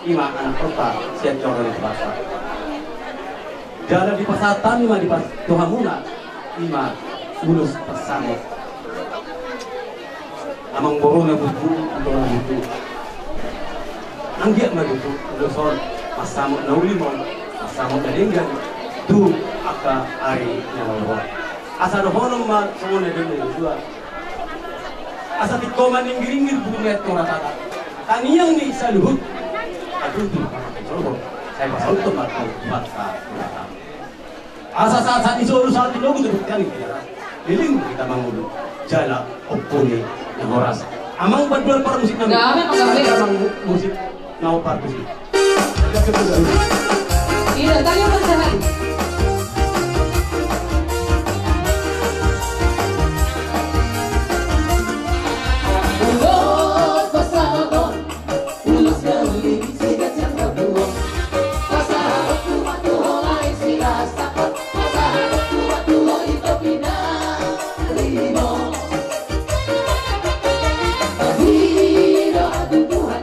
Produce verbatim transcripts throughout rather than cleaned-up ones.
Ima anak kota sian joro ni Tuhanta. Jala dipasahat hami ma di pas tu hamuna ima ulos pasamot. Amang boruna burju, amang boruna burju. Anggiat ma tutu ulos on, pasamot na uli ma on, pasamot na denggan tu angka ari na naeng ro. Asa dohonon ma songon na denggan dua. Asa tingko ma ninggiringgir bulu ni aek tu ratata. Tangiang ni saluhut. Aduh tu. Sai pasaut tu mata mata. Asa sahat sahat ni solu sahat tu logu tu bukti ni. Leleng hita mangolu. Jala ompung ni na horas. Amang panduan parmusik nami. Amang musik. Nau partusi. Ida, tanya percaya. Ulos pasamot, ulos gauli, sigajar na buong. Pasahat tu ma tu ho lae silas tapa. Pasahat tu ma tu ho i topi na rimo. Tapi doa tu Tuhan.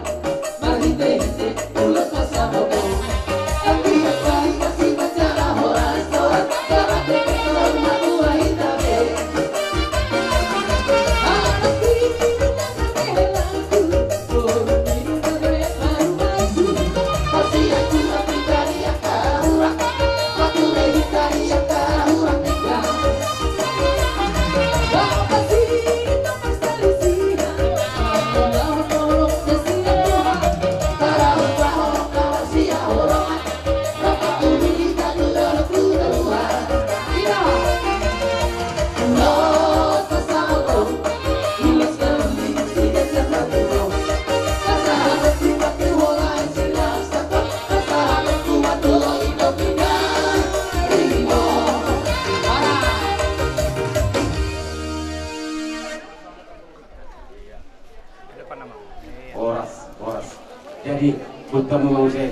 Horas, horas. Jadi, buat kamu mau saya,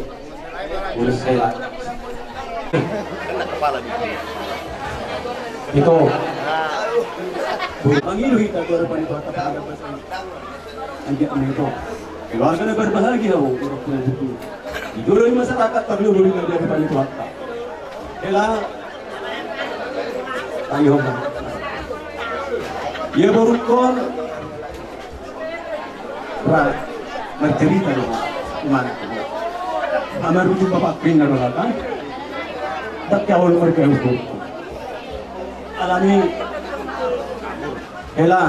urus saya. Itu. Mangido hita tu hadapan ni Tuhanta. Anggiat ma ito. Keluarga na berbahagia, oh, orang tua butuh. Di jolo ni masyarakat, tapi boleh di hadapan ni Tuhanta. Hela. Tangihon ma. Ia borungkon. Ra, marcerita do ma. Ima. Ama rujuk bapak pina do lata. Tak kau marga hukum. Alani. Hela.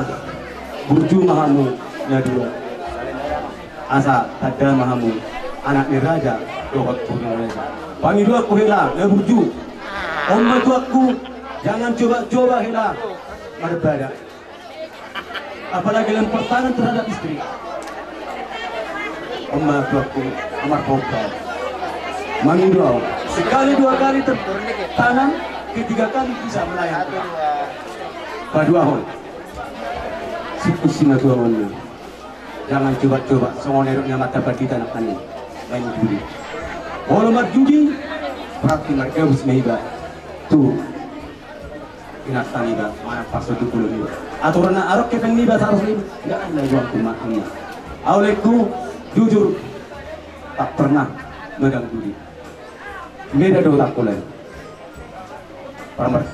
Burju ma hamu. Na dua. Asa tanda ma hamu anak ni raja dohot boru ni raja. Pangidoanku hela na burju. On ma tuanku, jangan coba-coba hela marbada. Apalagi lempar tangan terhadap istri. On ma tuanku, amar pompa. Mangido au. Sekali dua kali tertanam, ketiga kali bisa melayang. Paduahon. Sikus sinatuaon. Jangan coba-coba, songon eruk ni amanta pandita na tani main judi. Molo marjudi, berarti margabus ma iba tu inanta niba, manang parsonduk bolon niba. Aturan na adong hepeng niba, saros niba, nggak ada uang tu mak niba. Au laengku, jujur, tak pernah megang judi. Beda do takku lae. Paramar-,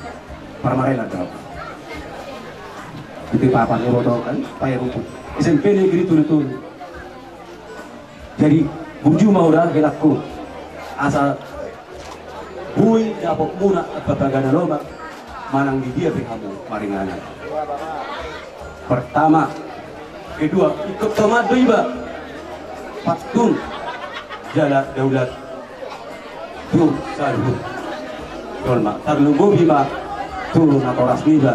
paramarelan do. Itu papa ni boto kan, paya rumput. S M P negeri tunu-tunu. Jadi, burju ma hita helangku. Asa boi dapot muna pagana lomak, manang di dia pe hamu maringanan. Pertama, kedua, ingkon tomat do iba. Pantun jala daulat tu saluhut jolma. Tarlumobi ma tu natoras niba.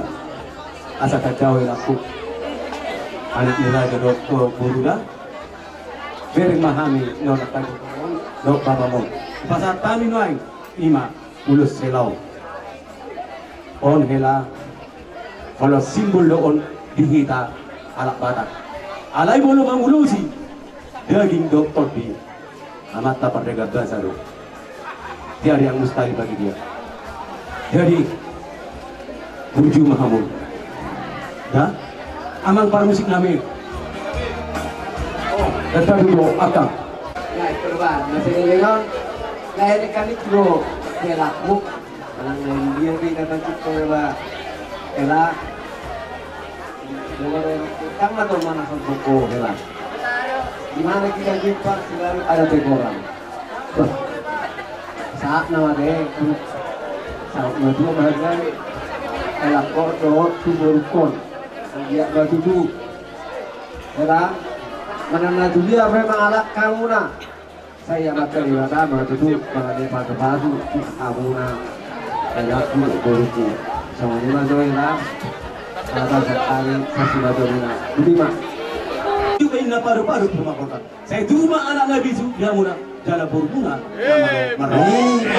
Asa tanda au helangku, anak ni raja dohot boruna. Bereng ma hami nuaeng, dohot bapamon. Pasahat hami nuaeng, ima ulos hela on. On hela, molo simbol do on di hita halak Batak. Alai molo mangulosi daging dohot tondi, amanta pardagang basa do. Tiada yang mustahil bagi dia. Jadi, burju ma hamu. Ya? Amang parmusik nami. Oh, tadi do akang. Ba, na selelengon, lahir kami tulo, hela, buk. Manang na dia be kata kita ba, hela. Tang na to mana kau toko hela. Di mana kita jumpa selalu ada teguran. Saat nama deh, saat nama dua bahagian, hela kau dohot tu borukon. Dia batu tu. Hela, manang na tudia pe mangalangka hamuna. Sai Amanta Debata ma tutu mangalangka pasu-pasu tu hamuna. Hela, tu boruku. Songon i ma jo hela. Hata sakali sasi ma jo hamuna. Budi ma. Juga inna paru-paru pemangkotan. Sai tubu ma anak na bisu di hamuna, jala borumuna na marroha.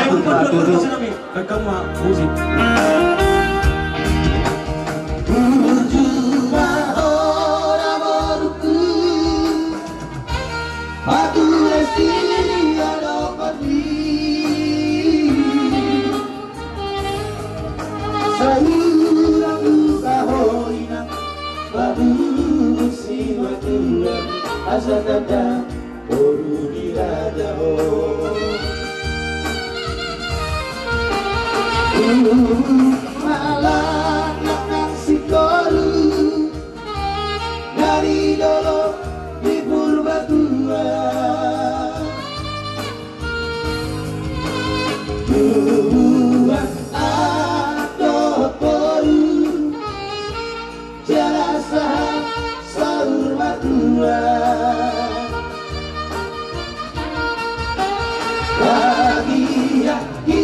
Aduh, aduh, aduh. Aduh, aduh, aduh. Aduh, aduh, aduh. Rekam ma musik. Burju ma hona borungku, paturesi adong parmi. Saurang buka ho inang, pabusi matuan, asa tanda boru ni raja ho. Malang nang singkoru, dari dolok di Purbatua. Tubuan atau boru, jala sahat saur matua. Bagia i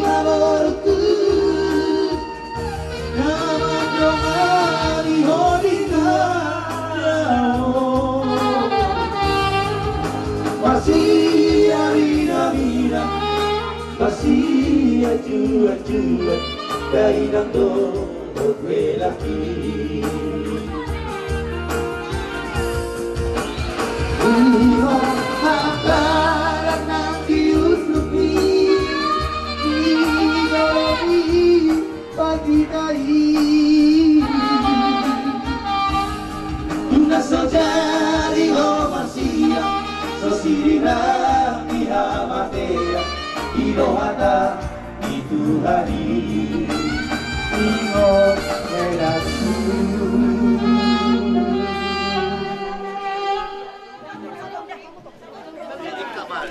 ma borungku. Na mandongani ho di na. Masia mina-mina, masia cuan-cuan, dainang dohot belak i. Iho hataran nang di unduk i, di dolok i. Pagi tadi. Tuna so jadi ho marsiang, so sirina di hamatean, i do hata ni Tuhan i. Ingot helasu.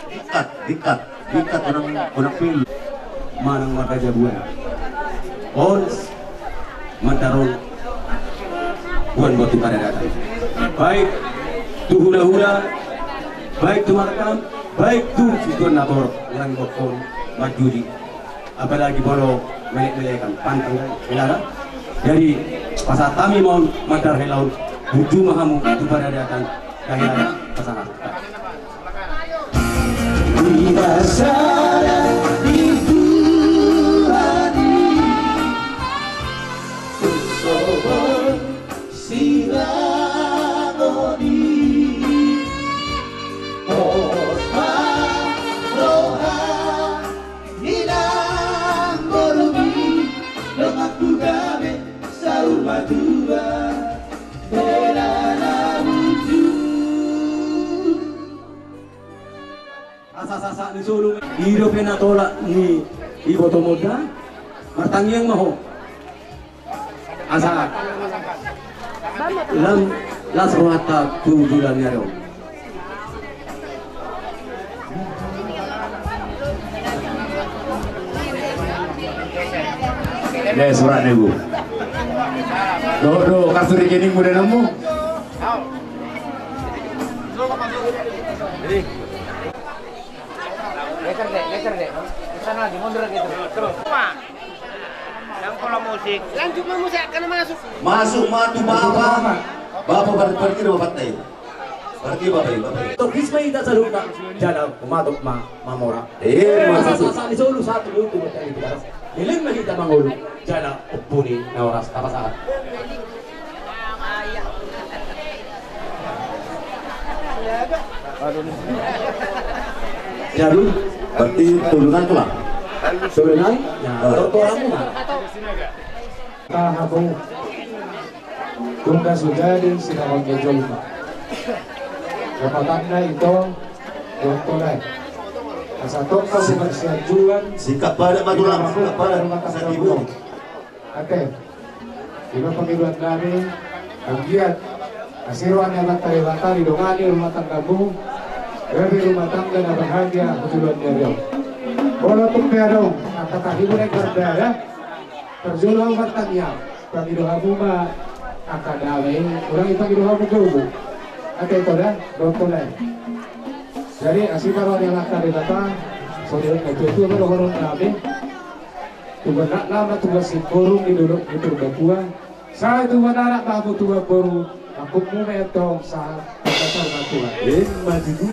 Dikat, dikat, dikat unang, unang pil. Manang marhajabuan. Ons mandaron buan botu kada datang. Baik tu hula-hula, baik tu markam, baik tu situan na torop, unang bokkon manjudi. Apalagi molo melek-melekan pantang kan, ilara. Jadi pasahat hami ma on mandar hela on, burju ma hamu tu paradatan, dahilaga pasahat. Di dasara di Tuhan i, sobo sirangoni, pos ma roha. Inang borumi, donganku gabe, saur matua, hela na burju. Asa sasak ni solu, i dope na tolap ni iboto monda, martangiang ma ho. Asa lam las rohanta tu joloan ni ari on. Oke, surat ni bu. Do, do, kartu rekening udah nemu. Geser deh, geser deh. Ke sana lagi, mundur lagi terus. Terus. Yang pola musik. Lanjut ma musik, karena masuk. Masuk ma tu bapa. Bapa pada pergi do bapa tai. Pergi bapa, bapa. Tokis ma hita saluhutna. Jala umatok ma mamora. Eh, masuk. Sasa ni solu satu dulu tu bertani di daras. Leleng ma hita mangolu. Jala ompuni na horas tapasahat. Jadi, berarti tolungan tu lah. Tolungan, ya, tortor hamu. Tahamu. Tungka sujadi sinamon gejolma. Kepatanna itu. Dohot lae. Asa tongka bukan sianjuan. Singkat padat ma tulang, singkat padat. Ate. Ima pangidoan nami, anggiat asi roha ni Amanta Debata, didongani rumah tanggamu, gabe rumah tangga na bahagia tu joloan ni ari on. Molo tung pe adong angka tahibu na i pardada, parjolo hamu martangiang, pangido hamu ma angka dame i, unang dipangido hamu gogo. Ate, to da, dohot lae. Jadi asi ma roha ni Amanta Debata, songon na tuatua ma dohonon nami. Tubuan anak ma tubuan simboru di dolok ni Purbatua. Sai tubuan anak ma hamu tubuan boru. Angkup mu ma i antong sahat. Pakatar ma Tuhan. Ima tutu.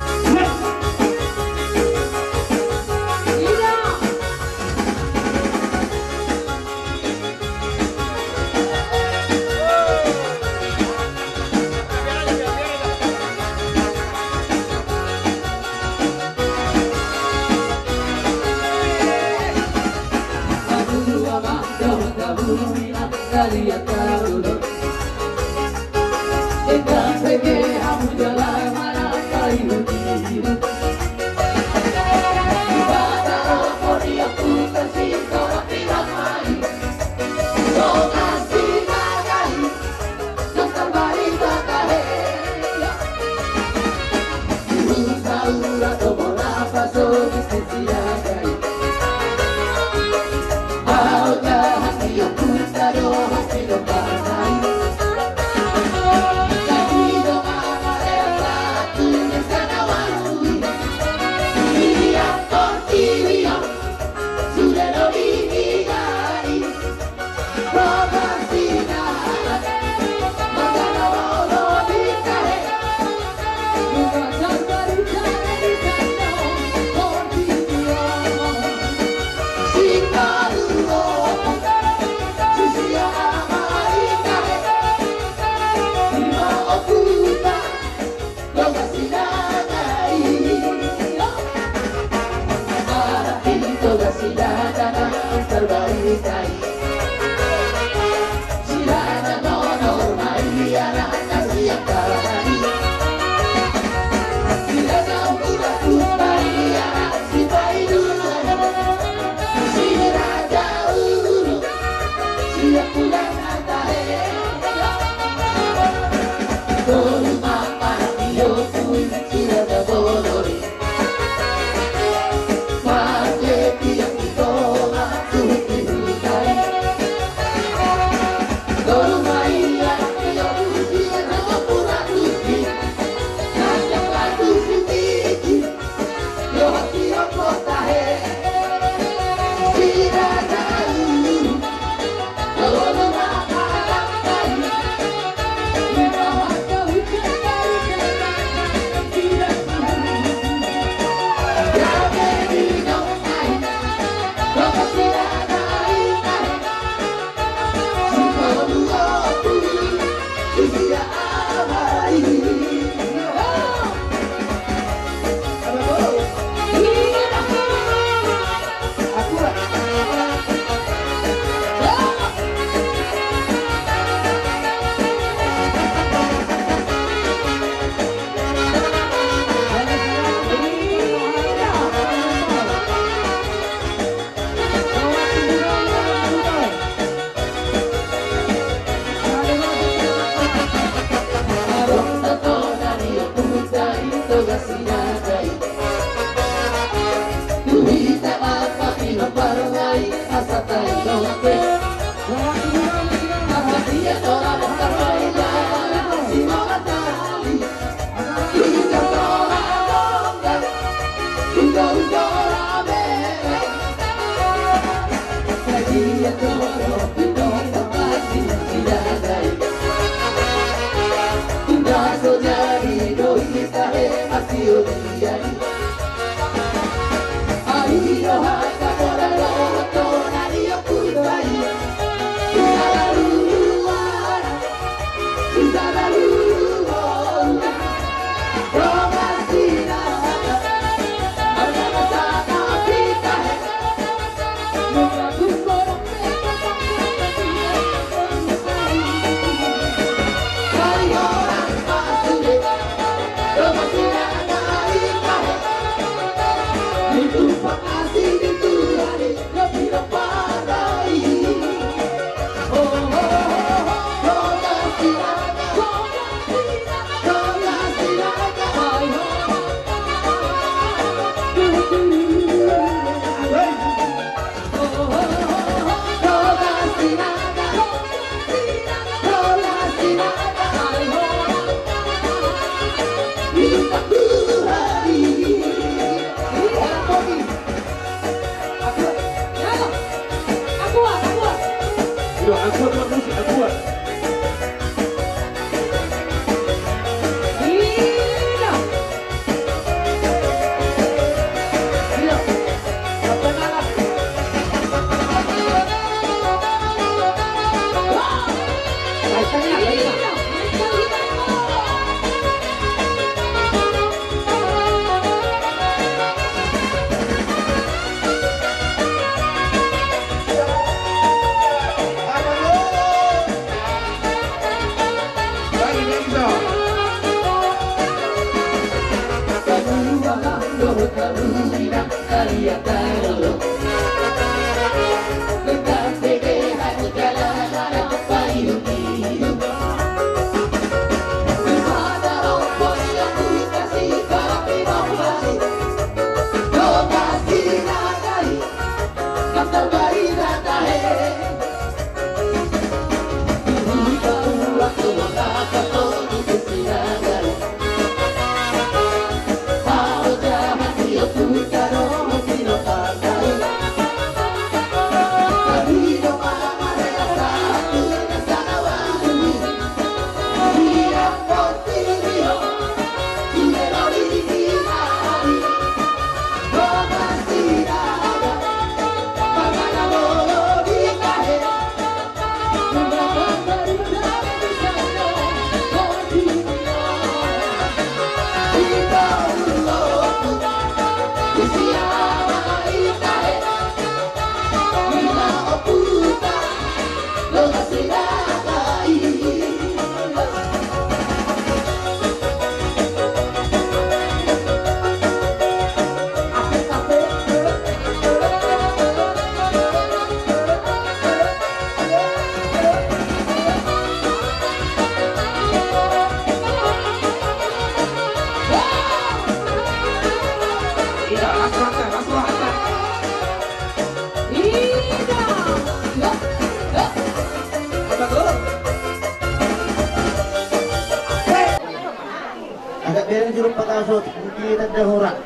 Agak bereng juru pataso, mungkin kita dah ora.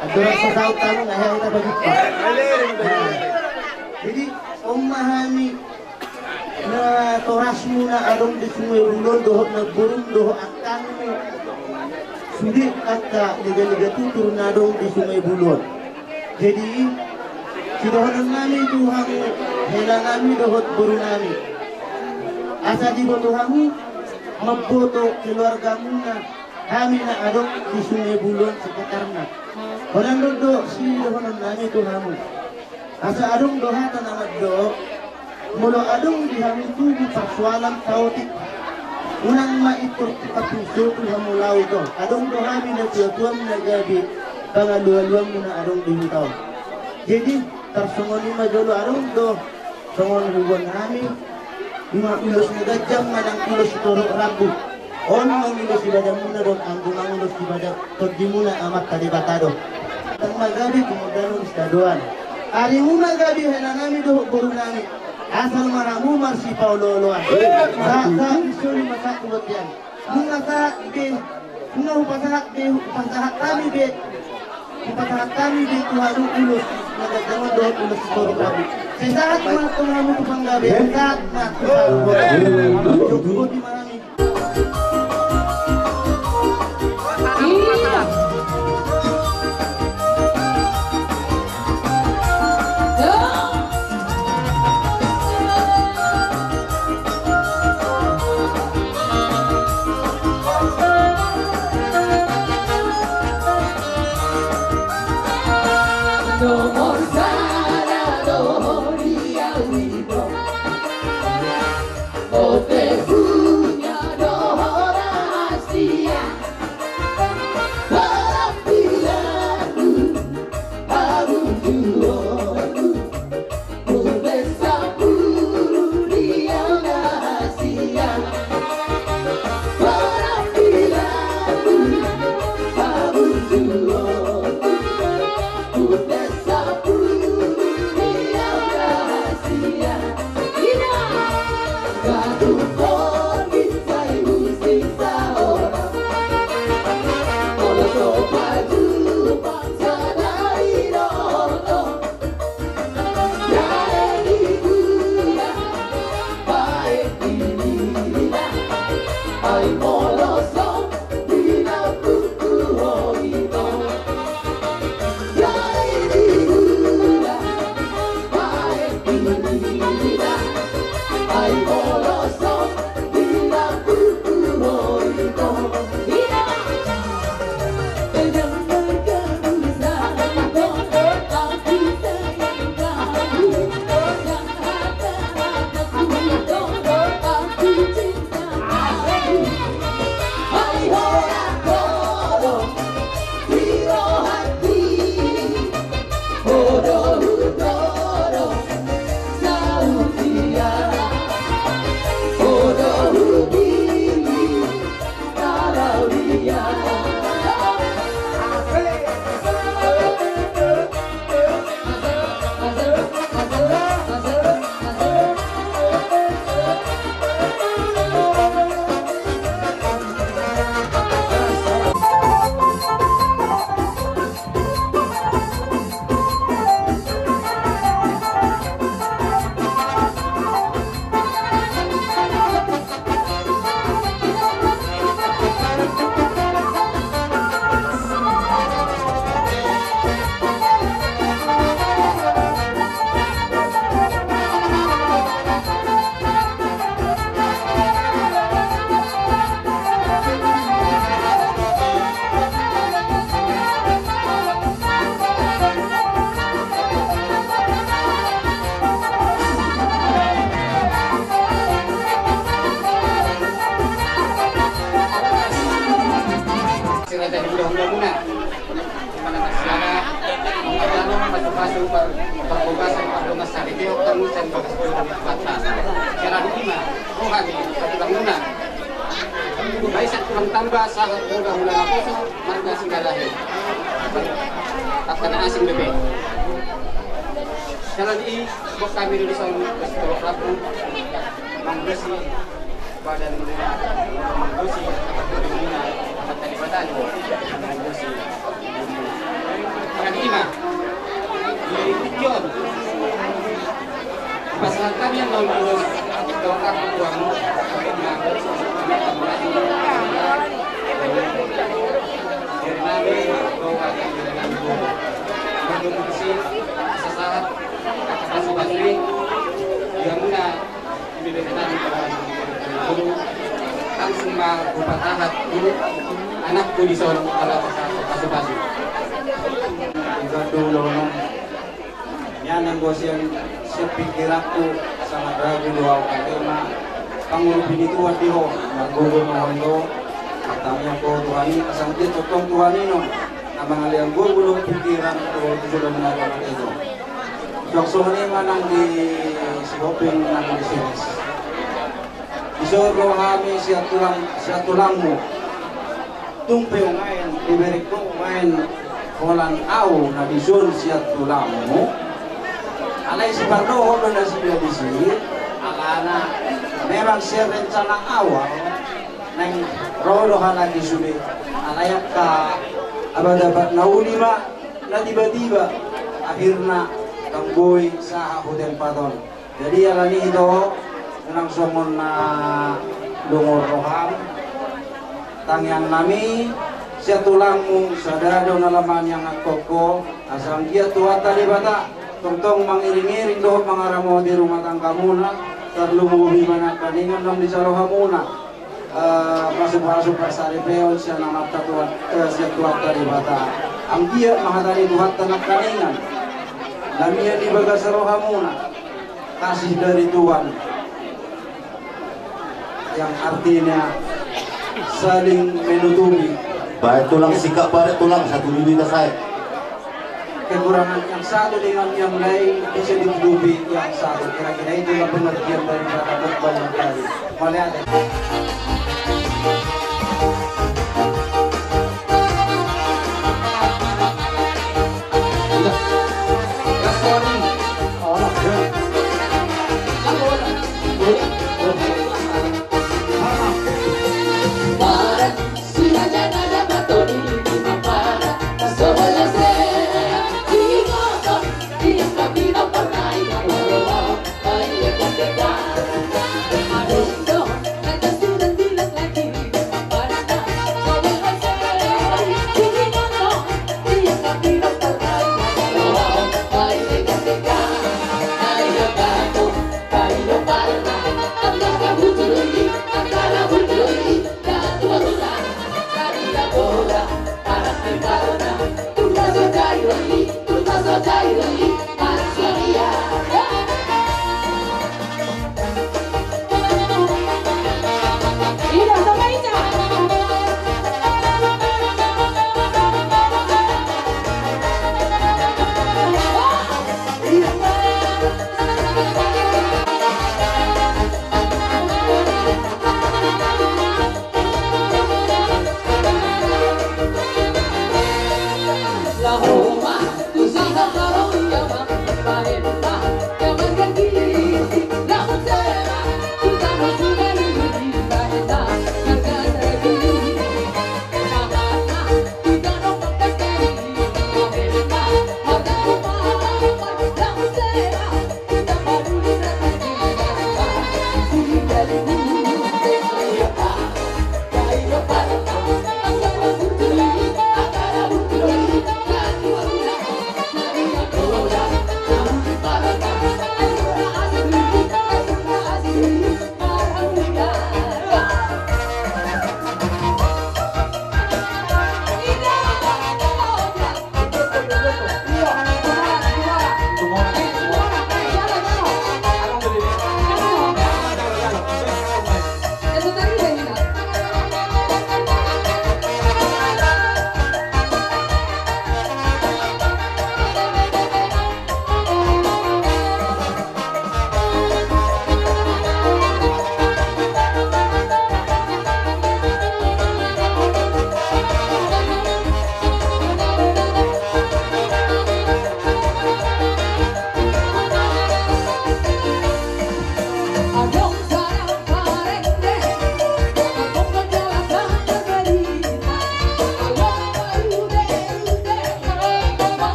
Ada rasa tahu tahu nggak ya kita bagi. Nah, jadi, on ma hami natorasmu na adong di Sungai Bulu on, dohot namborum dohot angkangmu. Sude angka lega-lega tutur na adong di Sungai Bulu on. Jadi, sidohonon nami tu hamu, hela nami dohot boru nami. Asa diboto hamu, mamboto keluargamuna, hami na adong di Sungai Bulu on sekitarna. Holan do sidohonon nami tu hamu. Asa adong do hata na mandok, molo adong di hami tubu parsoalan saotik, unang ma intor tu kapuso tu hamu laho do. Adong do hami natuatuam na gabe pangalualuanmu na adong di huta on. Jadi, tarsongon i ma jolo adong do, songon huboan hami, ima ulos na ganjang manang ulos torop rambu. On ma ulos ibadamuna dohot anggo ma ulos ibada tondimuna Amanta Debata do. Tang ma gabe tumundalhon sitadoan. Arimuna gabe hela nami dohot boru nami. Asal ma hamu marsipaolooloan. Sa, sa, isoli ma sa tu bontean. Nunga sahat be, nunga hupasahat be, hupasahat hami be. Hupasahat hami be tu hamu ulos na ganjang on dohot ulos torop rambu. Sai sahat ma tu hamu tu panggabean, sahat ma tu hamu. Cukup di mana ni? Nomor sada do di au i do. Ope punya do rahasia. Penampilanmu, habuntuonmu, mungkin sapuluh dia rahasia. Penampilanmu, habuntuonmu, Dari hula-hulamuna, di mana na siala, mangadanon pasu-pasu par-, parbogasan, pardongansaripeon, tangisan bagas joro ni Tuhanta. Jala di i ma roha ni hatulanmuna, baen tulang tamba sahat hula-hula naposo, marga Singalahi. Angka na asing dope. Jala di i, boan hami do dison, bas tolok lampu, mangulosi badan muna, mangulosi amanta Debata, mangulosi. Mangihut i ma, di tingki on, dipasahat hami annon ulos dohot hata tu hamu, baen ma, sahat, pasu-pasu i, di hamuna, langsung ma hupatahat tu anakku dison ala pasu-pasu. Ikan dulu, no. Ia nanggo sian, sian pingkiranku sangat ragu do au, angka i ma pangurupi ni Tuhan di ho, margogo ma ho i do, martangiang ho tu Tuhan i, asa anggiat tongtong Tuhan i, no, na mangalean gogo dohot pingkiran tu joloan ni ari on. Suang songon i ma nang di Sihombing nang di Silas. Dison ro hami sian tulang, sian tulangmu. Tung pe umbaen, diberengko umbaen holan au na dison sian tulangmu. Alai sipardohot do nasida disi, alana memang sian rencana awal naeng ro do halak i sude. Alai angka abat-abat na uli ma na tiba-tiba akhirna ndang boi sahat hu tempat on. Jadi alani i do, unang songon na dongor roham. Tangiang nami sian tulangmu, sada do na lam niangakhon ho, asa anggiat Tuhanta Debata tongtong mangiring-iring dohot mangaramoti rumah tanggamuna, tarlumobi ma nangkaningan naung dijalo hamuna. Eh, pasu-pasu parsaripeon sian Amanta Tuhan, eh, sian Tuhanta Debata. Anggiat ma hata ni Tuhanta nangkaningan, na mian di bagas rohamuna, kasih dari Tuhan, yang artinya saling menutupi. Baik, tulang, sikap barat, tulang, satu dulu kita saya. Kekurangan yang satu dengan yang lain bisa ditutupi yang satu. Kira-kira itulah pengertian daripada khotbah yang tadi. Mauliate.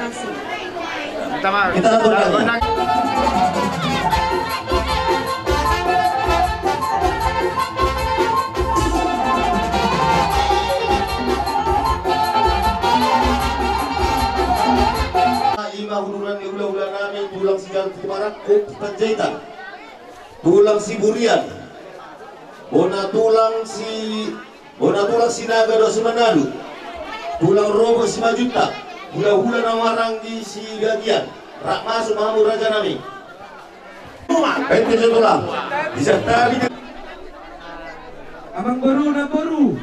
Kita lakukan. Ima uduran ni hulahula nami, tulang si Jalu Tumarangkup Panjaitan, tulang si Burian, bona tulang si Bona tulang Sinaga dohot si Manado, tulang Robo Simanjuntak, hulahula na maranggi Sibagian, rap masuk ma hamu raja nami. Ente jo tulang. Bisa tabi. Amangboru, namboru.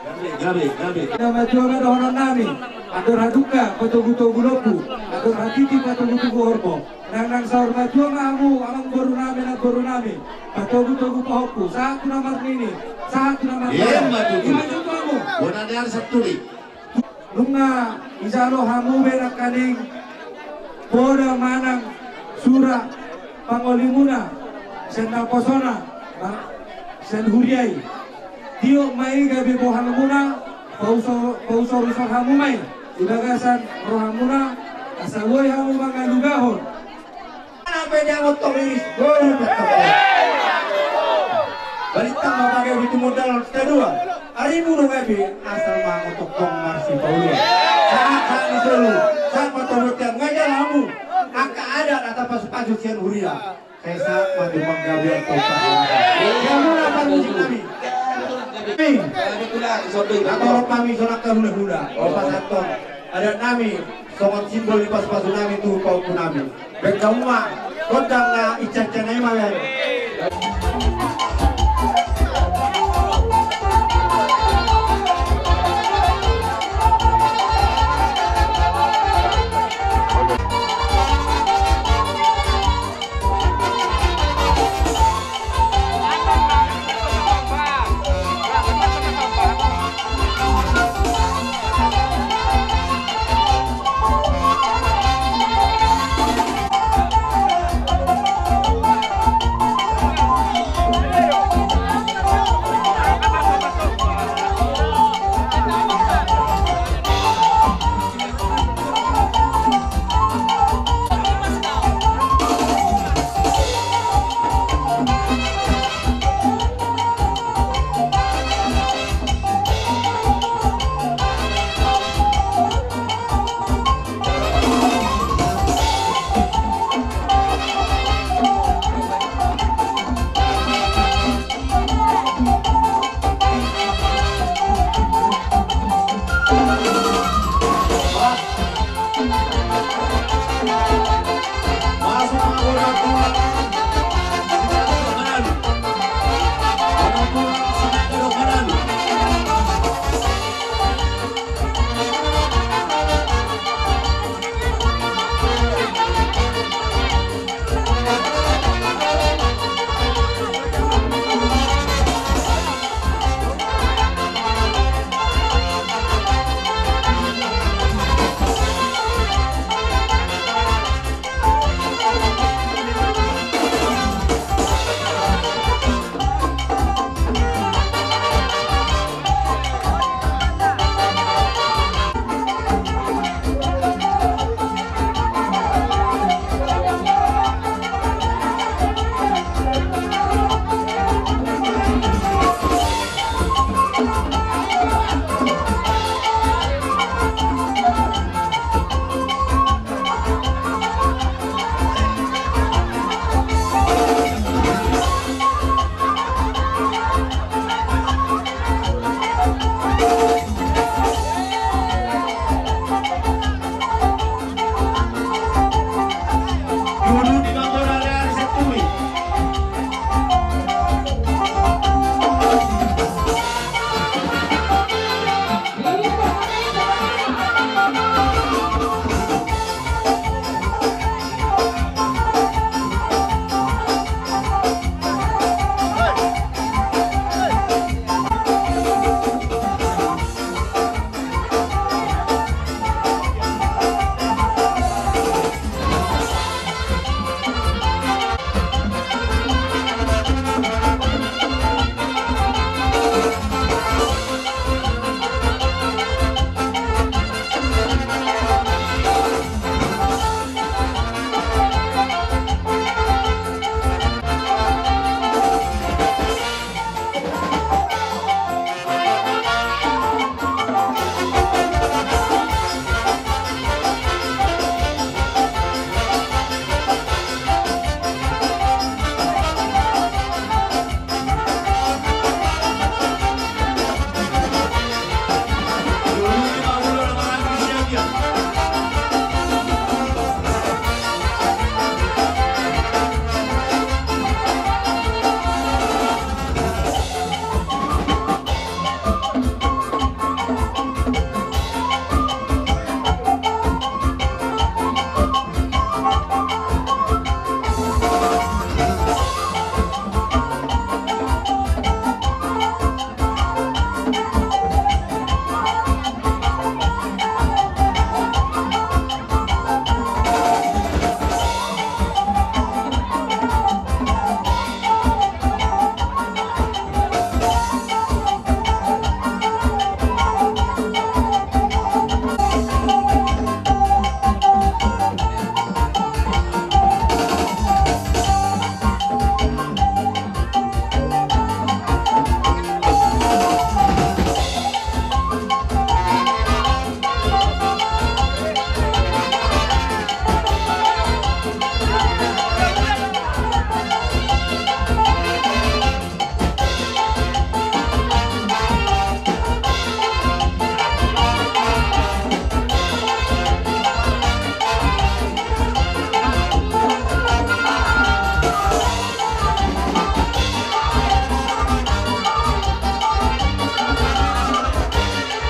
Gabe, gabe, gabe. Nama tua ma dohonon nami. Andor halumpang patogutogu lombu, andor hatiti patogutogu horbo. Nang, nang saur matua ma hamu, amangboru nami, namboru nami. Patogutogu pahompu, sahat tu na marnini, sahat tu na marnono. Ima tutu. Ima tutu hamu. Bona ni ari santuri. Nunga dijalo hamu be nangkaning poda manang sura pangolimuna sian naposona, ma-, sian huria i. Tiop ma i gabe bohalmuna, pauso-, pausorusor hamu ma i di bagasan rohamuna, asa boi hamu mangalugahon. Mana pe dia motor iris, bolu petang. Balintang ma bagai bitu modal kedua. Ari munu gabe asal ma motor tong marsi paulu. Sahat, sahat ni solu, sahat ma tobotian, ngajal hamu. Angka adat ata pasupasu sian huria. Sai sahat ma tu panggabean topa. Ia muna parmusik nami. Nami. Natorop nami sonang kahulahula. Opa sahat tong. Adat nami songon simbol ni pasupasu nami tu pahompu nami. Baen hamu ma gondang na icancan i ma baen.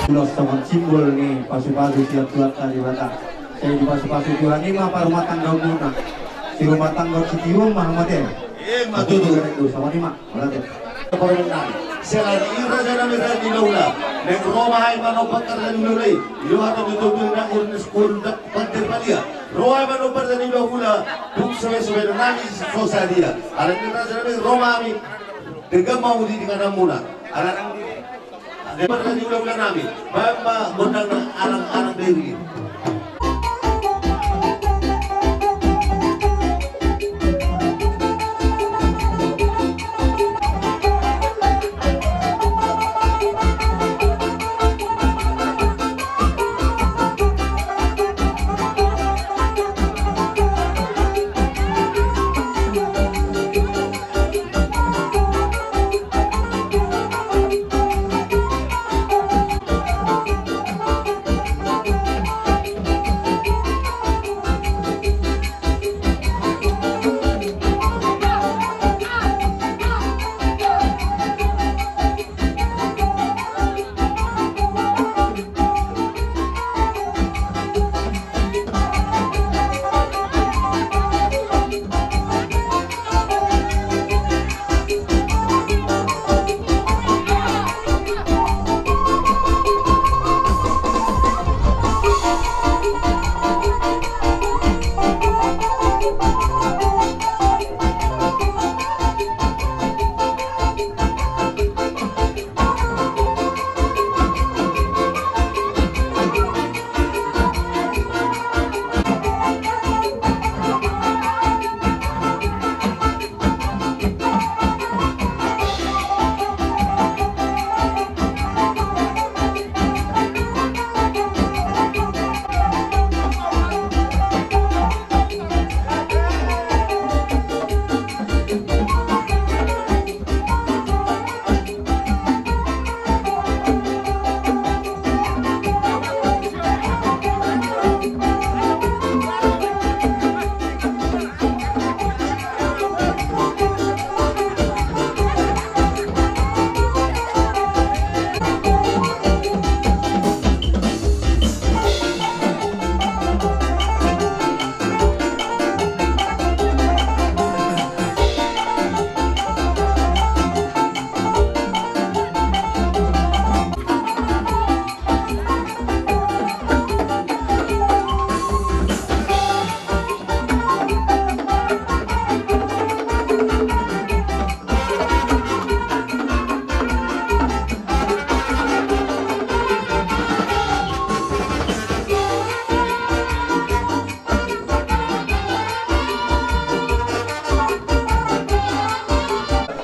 Ulos songon simbol ni pasu-pasu sian Tuhanta Debata. Sai dipasupasu Tuhan i ma parumatanggaonmuna. Sirumatanggaon sitiuon ma hamu ate. Ima tutu. Songon i ma. Ora ate. Selain i raja nami, raja ni hulahula, naeng ro ma hami manomba raja ni hulahula i. Di roha nami tutu na urnis urda pandir palia. Ro ma hami manomba raja ni hulahula. Tung soe-soe nami so sadia. Alani raja nami ro ma hami. Denggan ma uli di ingananmuna. Alani Denggan ma raja ni hulahula nami. Baen ma gondang na alang-alang diri.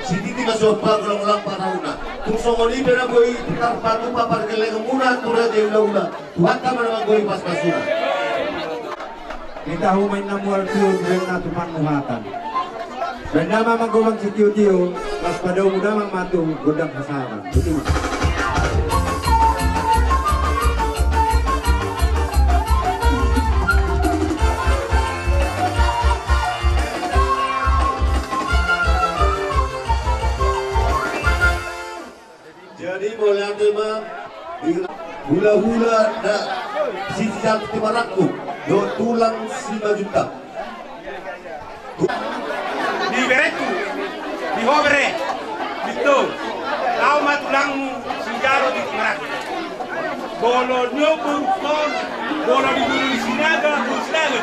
Sititi ma suang panggolang-golang pangarahutna. Tung songon i pe na boi tarpatupa pargellengonmuna tu raja ni hulahula. Tuhanta ma na manggori pasupasuna. Nitahu ma inna mual tiur, baen na tu panguhatan. Baen damang ma gobang sitiotio, las padaomu damang ma tu gondang hasahatan. Botima. Jadi mauliate ma di hulahula na Sijalo Timarangkup dohot tulang Simanjuntak. Di berengku, di ho bere, di ho. Au ma tulangmu Sijalo Timarangkup. Molo niombor on, molo di boru ni Sinaga, boru Sinaga.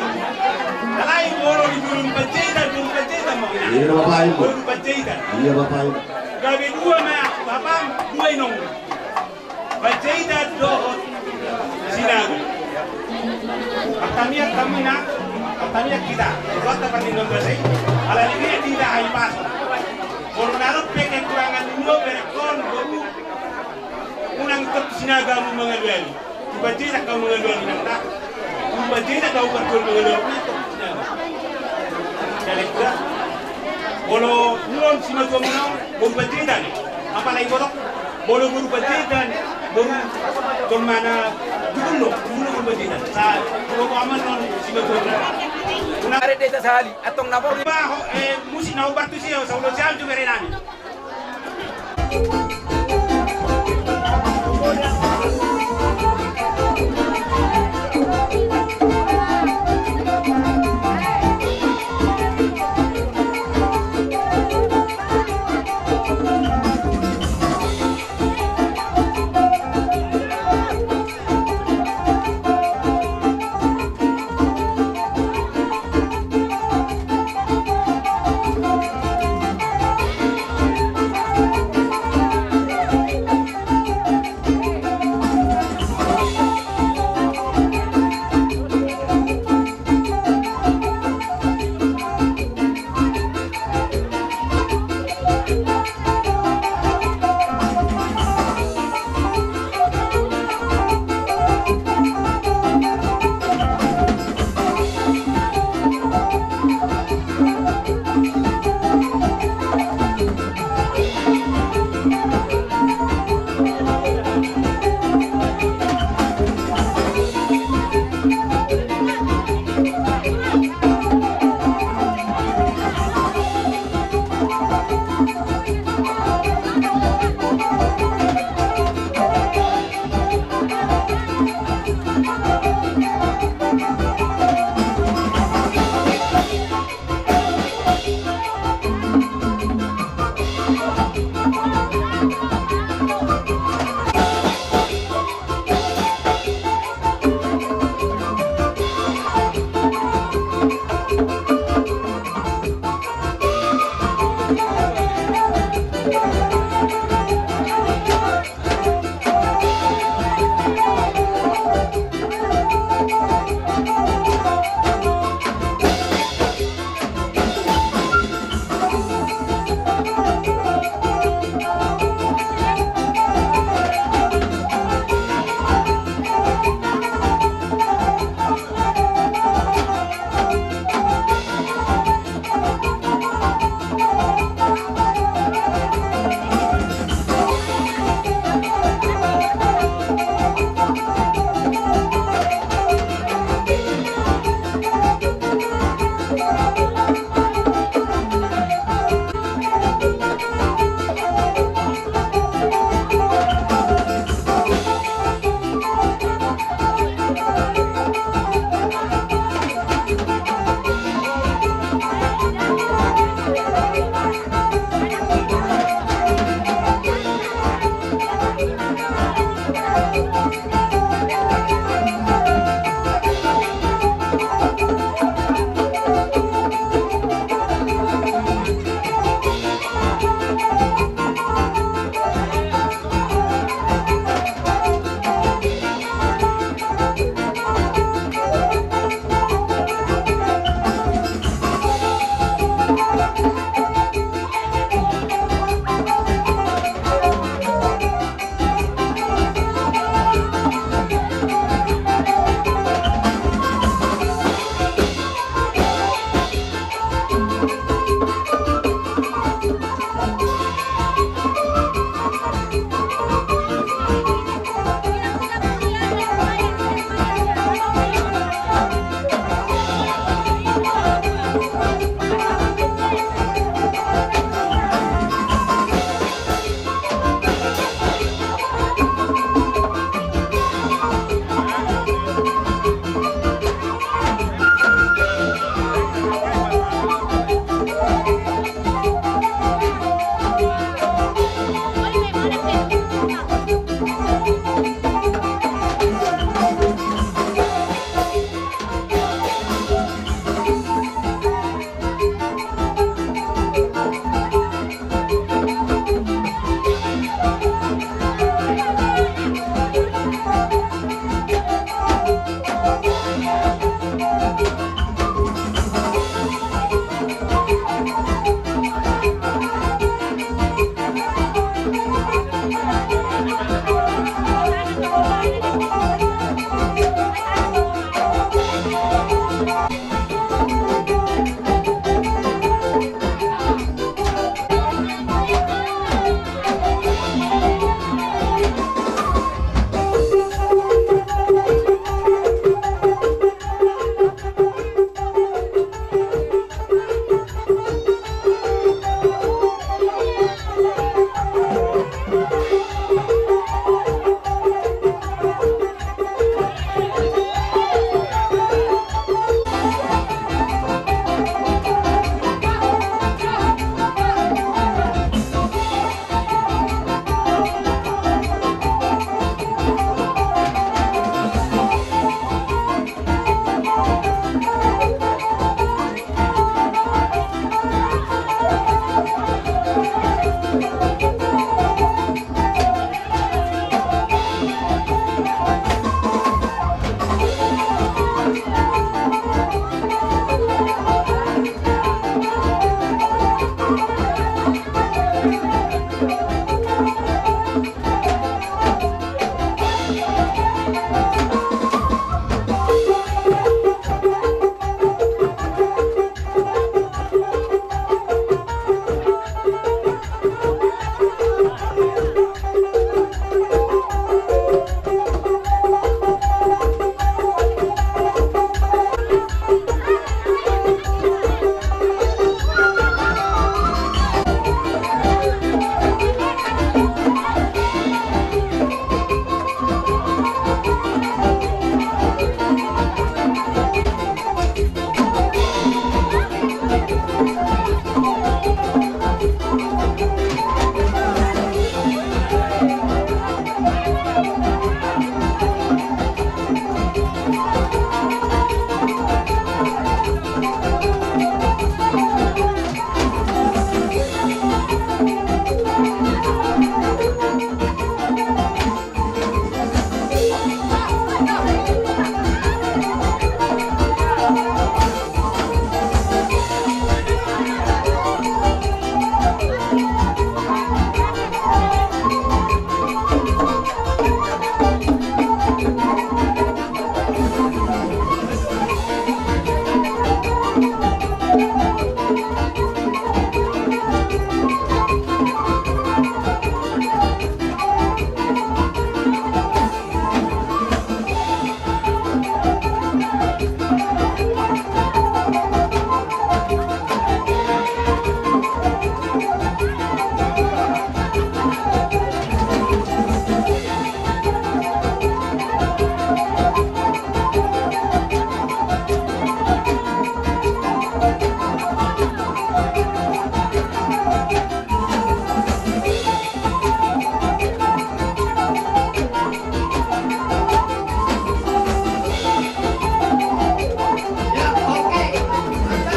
Alai molo di boru ni Panjaitan, boru Panjaitan ma. Iya, Bapak Ibu. Boru Panjaitan. Iya, Bapak Ibu. Gabe dua ma bapam, dua inong. Panjaitan dohot Sinaga. Martamiang hamu inang, martamiang hita. Buat apa ni nomor saya? Ala ini dia haipas. Molo na ro pe kekurangan ni ho berengkon, boru. Unang tong tu Sinaga hamu mangalualu. Tu Panjaitan hamu mangalualu inang ta. Tu Panjaitan hamu mangalualu, unang tong tu Sinaga. Jadi kira. Molo nuaeng simatuam nuaeng, boru Panjaitan. Apalagi botok. Molo boru Panjaitan, boru tong mana, dulu, dulu boru Panjaitan. Sa, boru aman nuaeng simatuam nuaeng. Unang. Are desa sahali, antong na boru. Bah, ho, eh, musik na obat tu sio, saulo siam tu bere nami.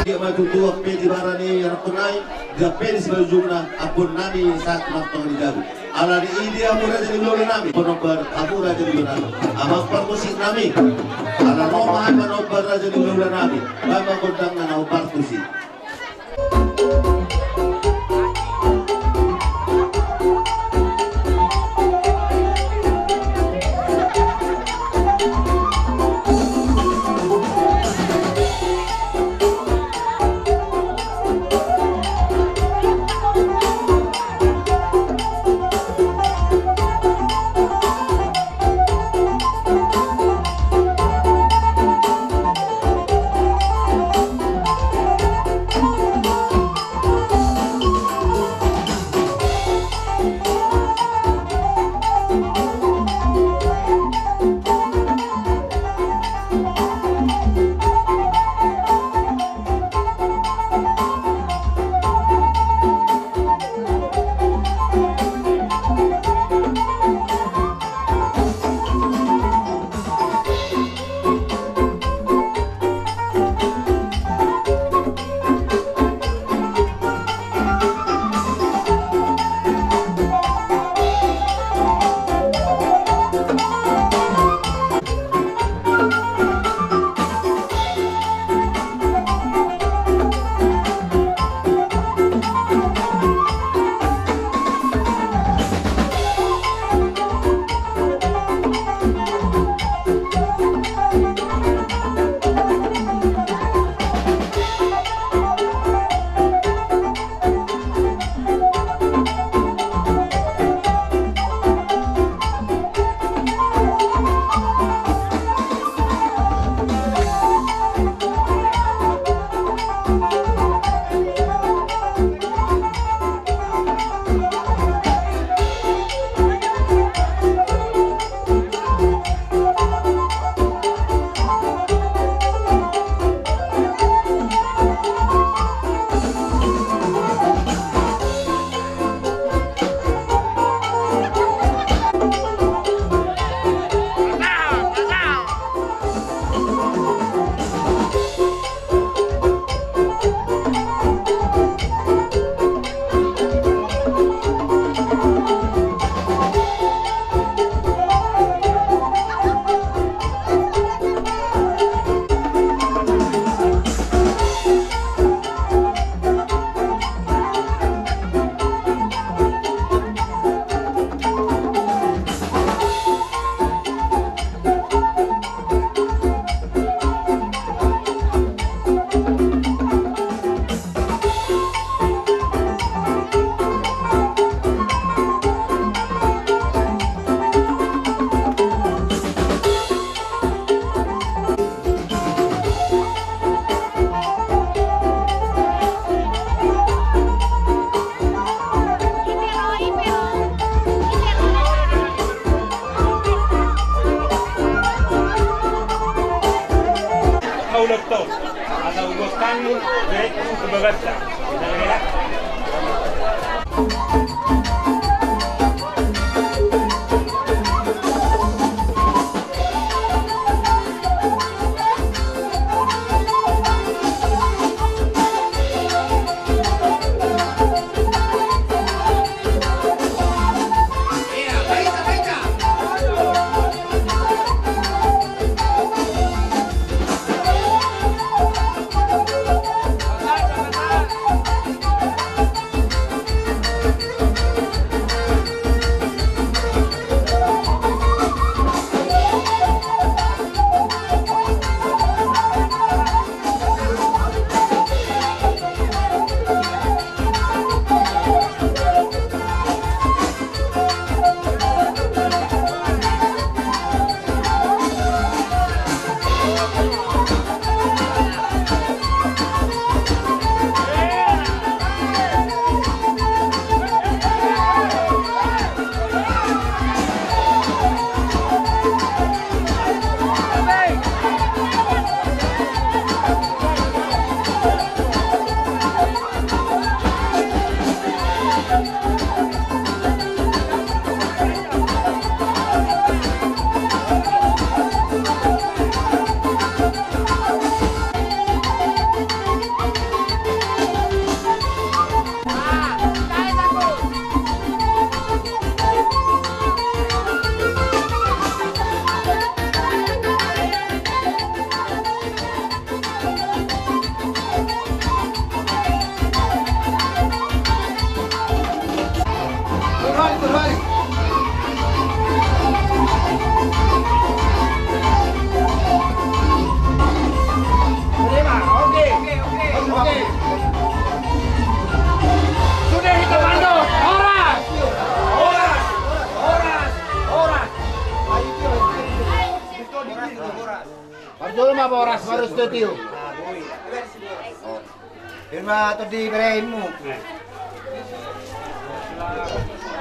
Dia maju tuak pe di barani anak penai, dia pe di sebelah jumlah, ampun nami sahat mantong di jabu. Alani i di hamu raja ni hulahula nami, panombar hamu raja ni hulahula nami. Amang parmusik nami. Ala ro ma hamu panombar raja ni hulahula nami. Baen ma gondang na naung parmusik. Asa ulos kami, jadi tu bagasa. Sude hita mandok. Horas. Horas. Horas. Horas. Parjolo ma boras, baru setuju. Ima tondi berengmu.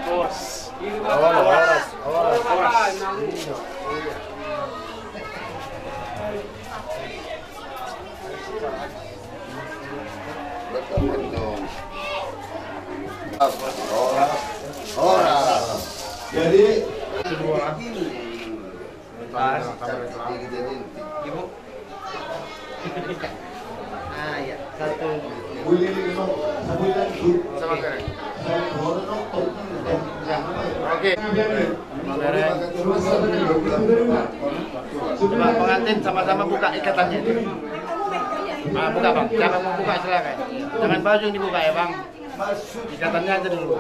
Horas. Horas, horas, horas. Horas. Horas. Jadi, Pas. Ibu. Ah, iya. Satu. Oke. Coba pengantin sama-sama buka ikatannya. Ah, buka, Bang. Siapa mau buka, silakan. Jangan baju yang dibuka ya, Bang. Ikatannya aja dulu.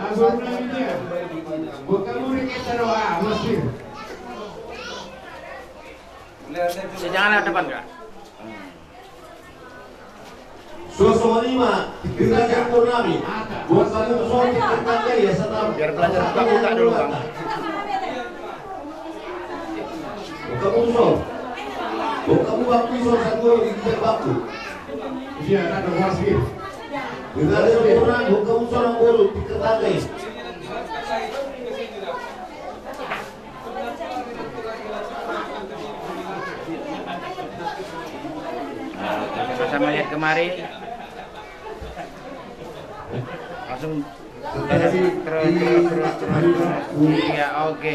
Jangan lewat depan, Kak. Suasana lima, kita campur nami. Buat satu soal kita tanggai ya, satu. Biar belajar buka-buka dulu, Bang. Buka buku soal. Buka buku, aku soal satu di kita baku. Iya, ada dua sih. Kita ada sempurna, buka buku soal bolu, kita tanggai. Nah, sama-sama lihat kemari. Langsung terus, terus, terus, terus, terus. Iya, oke.